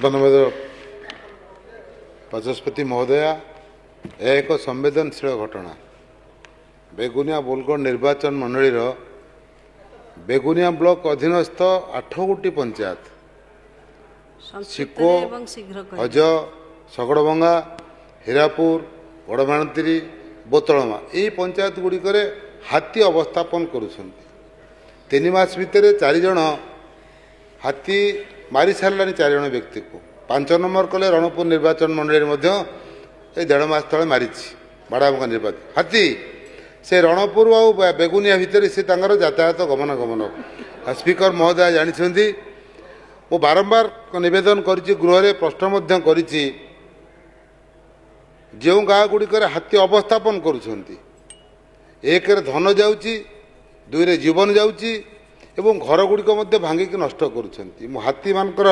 ପଦ୍ମନାଭ ବାଚସ୍ପତି ମହୋଦୟା, ଏହା ଏକ ସମ୍ବେଦନଶୀଳ ଘଟଣା। ବେଗୁନିଆ ବୋଲଗଡ଼ ନିର୍ବାଚନ ମଣ୍ଡଳୀର ବେଗୁନିଆ ବ୍ଲକ ଅଧୀନସ୍ଥ 8 ଗୋଟି ପଞ୍ଚାୟତ ସିକୋ, ସଂକ୍ଷିପ୍ତରେ ଏବଂ ଶୀଘ୍ର କହିବେ। ହଜ, ଶଗଡ଼ଭଙ୍ଗା, ହୀରାପୁର, ବଡ଼ମାଣତିରି, ବୋତଳମା, ଏହି ପଞ୍ଚାୟତ ଗୁଡ଼ିକରେ ହାତୀ ଅବସ୍ଥାପନ କରୁଛନ୍ତି। 3 ମାସ ଭିତରେ ଚାରିଜଣ ହାତୀ ମାରି ସାରିଲାଣି, ଚାରିଜଣ ବ୍ୟକ୍ତିକୁ। 5 ନମ୍ବର କଲେ ରଣପୁର ନିର୍ବାଚନ ମଣ୍ଡଳୀରେ ମଧ୍ୟ ଏଇ ଦେଢ଼ ମାସ ତଳେ ମାରିଛି ବାଡ଼ାବଙ୍କା ନିର୍ବାଚନ ହାତୀ। ସେ ରଣପୁର ଆଉ ବେଗୁନିଆ ଭିତରେ ସେ ତାଙ୍କର ଯାତାୟାତ ଗମନାଗମନ। ଆଉ ସ୍ପିକର ମହୋଦୟ ଜାଣିଛନ୍ତି, ମୁଁ ବାରମ୍ବାର ନିବେଦନ କରିଛି, ଗୃହରେ ପ୍ରଶ୍ନ ମଧ୍ୟ କରିଛି। ଯେଉଁ ଗାଁ ଗୁଡ଼ିକରେ ହାତୀ ଅବସ୍ଥାପନ କରୁଛନ୍ତି, ଏକରେ ଧନ ଯାଉଛି, ଦୁଇରେ ଜୀବନ ଯାଉଛି ଏବଂ ଘର ଗୁଡ଼ିକ ମଧ୍ୟ ଭାଙ୍ଗିକି ନଷ୍ଟ କରୁଛନ୍ତି। ମୁଁ ହାତୀମାନଙ୍କର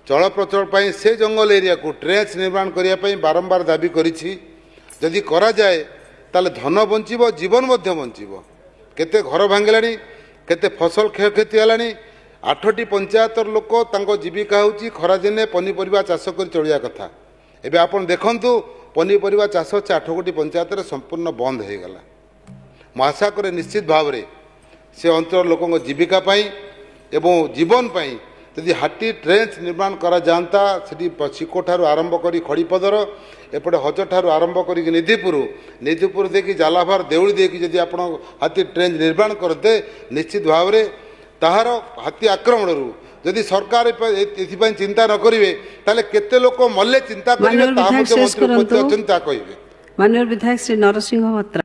ଚଳପ୍ରଚଳ ପାଇଁ ସେ ଜଙ୍ଗଲ ଏରିଆକୁ ଟ୍ରେଞ୍ଚ ନିର୍ମାଣ କରିବା ପାଇଁ ବାରମ୍ବାର ଦାବି କରିଛି। ଯଦି କରାଯାଏ, ତାହେଲେ ଧନ ବଞ୍ଚିବ, ଜୀବନ ମଧ୍ୟ ବଞ୍ଚିବ। କେତେ ଘର ଭାଙ୍ଗିଲାଣି, କେତେ ଫସଲ କ୍ଷୟକ୍ଷତି ହେଲାଣି। ଆଠଟି ପଞ୍ଚାୟତର ଲୋକ, ତାଙ୍କ ଜୀବିକା ହେଉଛି ଖରାଦିନେ ପନିପରିବା ଚାଷ କରି ଚଳିବା କଥା। ଏବେ ଆପଣ ଦେଖନ୍ତୁ, ପନିପରିବା ଚାଷ ସେ ଆଠ ଗୋଟି ପଞ୍ଚାୟତରେ ସମ୍ପୂର୍ଣ୍ଣ ବନ୍ଦ ହୋଇଗଲା। ମୁଁ ଆଶା କରେ, ନିଶ୍ଚିତ ଭାବରେ ସେ ଅଞ୍ଚଳର ଲୋକଙ୍କ ଜୀବିକା ପାଇଁ ଏବଂ ଜୀବନ ପାଇଁ ଯଦି ହାତୀ ଟ୍ରେଞ୍ଚ ନିର୍ମାଣ କରାଯାଆନ୍ତା, ସେଠି ସିକୋ ଠାରୁ ଆରମ୍ଭ କରି ଖଡ଼ିପଦର, ଏପଟେ ହଜଠାରୁ ଆରମ୍ଭ କରିକି ନିଧିପୁର, ନିଧିପୁର ଦେଇକି ଜାଲାଭାର, ଦେଉଳି ଦେଇକି ଯଦି ଆପଣ ହାତୀ ଟ୍ରେଞ୍ଚ ନିର୍ମାଣ କରନ୍ତେ, ନିଶ୍ଚିତ ଭାବରେ ତାହାର ହାତୀ ଆକ୍ରମଣରୁ ଯଦି ସରକାର ଏଥିପାଇଁ ଚିନ୍ତା ନ କରିବେ, ତାହେଲେ କେତେ ଲୋକ ମଲେ ଚିନ୍ତା କରିବେ, ମାନ୍ୟବର ତାହା ବିଧାୟକ ମଧ୍ୟ ଶେଷ ମନ୍ତ୍ରୀ ଉପସ୍ଥିତ କରନ୍ତୁ। ଅଛନ୍ତି, ତାହା କହିବେ। ମାନ୍ୟବର ବିଧାୟକ ଶ୍ରୀ ନରସିଂହ ଭତ୍ରା।